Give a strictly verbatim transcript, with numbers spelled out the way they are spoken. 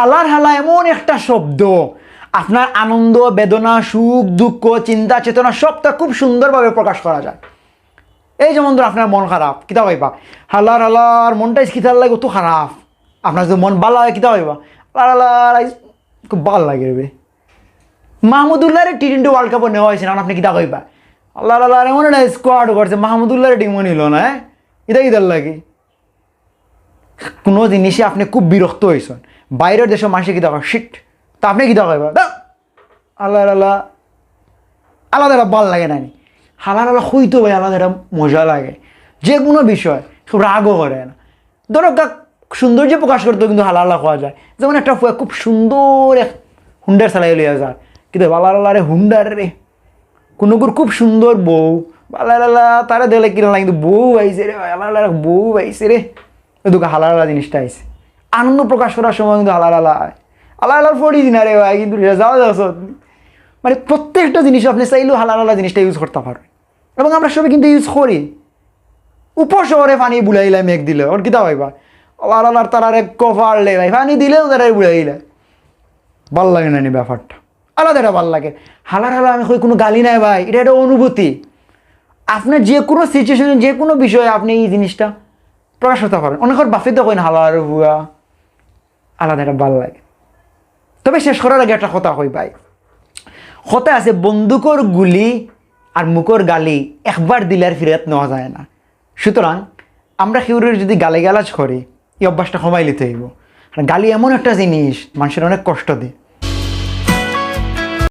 হালার হালা এমন একটা শব্দ, আপনার আনন্দ, বেদনা, সুখ, দুঃখ, চিন্তা, চেতনা সবটা খুব সুন্দরভাবে প্রকাশ করা যায়। এই যেমন ধরো আপনার মন খারাপ, কিতা কইবা? হালার হালার মনটা আইজ কিতার লাগি অত খারাপ। আপনার যদি মন ভালা হয়, কিতা কইবা? হালার হালার আইজ খুব ভালা লাগে রে। মাহমুদুল্লাহরে টি টোয়েন্টি ওয়ার্ল্ড কাপও নেওয়া অইছে না, আপনে কিতা কইবা? হালার হালার এমন একটা স্কোয়াড করছে, মাহমুদুল্লাহরে টিমও নিল না, হ্যাঁ? ইটা কিতার লাগি? কোনো জিনিসে আপনে খুব বিরক্ত অইছইন, বাইরের দেশর মানষে কিতা কয়, শিট, তা আপনে কিতা কইবা? "ধ্যাৎ, হালার হালা, আলাদা একটা ভালা লাগে না নি?" হালার হালা কইতে ভাই আলাদা একটা মজা লাগে। যে কোনো বিষয়, কেউ রাগও করে না। ধরো, কা-, সৌন্দর্য প্রকাশ করতেও কিন্তু হালার হালা কওয়া যায়। যেমন একটা ফুয়া খুব সুন্দর এক হুন্ডার চালাই লইয়া যার, কিন্তু হালার হালা রে হুন্ডার রে, কোনোগুর খুব সুন্দর বউ, হালার হালা তারে দেখলে কিলা লাগে, কিন্তু বউ আইছে রে ভাই, হালার হালা বউ আইছে রে। ওই দেখো হালার হালা জিনিসটা আইছে। আনন্দ প্রকাশ করার সময় কিন্তু হালার হালা আয়, হালার হালার ফড়ি দিনা রে ভাই, কিন্তু রেজাল্ট আছে। মানে প্রত্যেকটা জিনিস আপনে চাইলেও হালার হালা জিনিসটা ইউজ করতে পারবেন, এবং আমরা সবাই কিন্তু ইউজ করি। উপশহরে পানি বুলাইলা মেঘ দিলে, ওর কিতা কইবা? হালার হালার তারারে কপাল রে ভাই, পানি দিলেও তারারে বুলাইলা। ভালা লাগে না নি ব্যাপারটা? আলাদা একটা ভালা লাগে। হালার হালা আমি কই কোনো গালি নাই ভাই, ইটা একটা অনুভূতি। আপনার যে কোনো সিচুয়েশনে, যে কোনো বিষয়ে আপনে এই জিনিসটা প্রকাশ করতে পারেন। অনেকের বাপে তো কইন হালার ফুয়া, আলাদা একটা ভালা লাগে। তবে শেষ করার আগে একটা কথা কই ভাই, কথা আছে, বন্দুকর গুলি আর মুখর গালি একবার দিলে আর ফিরাত নেওয়া যায় না। সুতরাং আমরা কেউরে যদি গালিগালাজ করি, এই অভ্যাসটা কমাই লিতে অইবো। কারণ গালি এমন একটা জিনিস, মানষরে অনেক কষ্ট দেয়।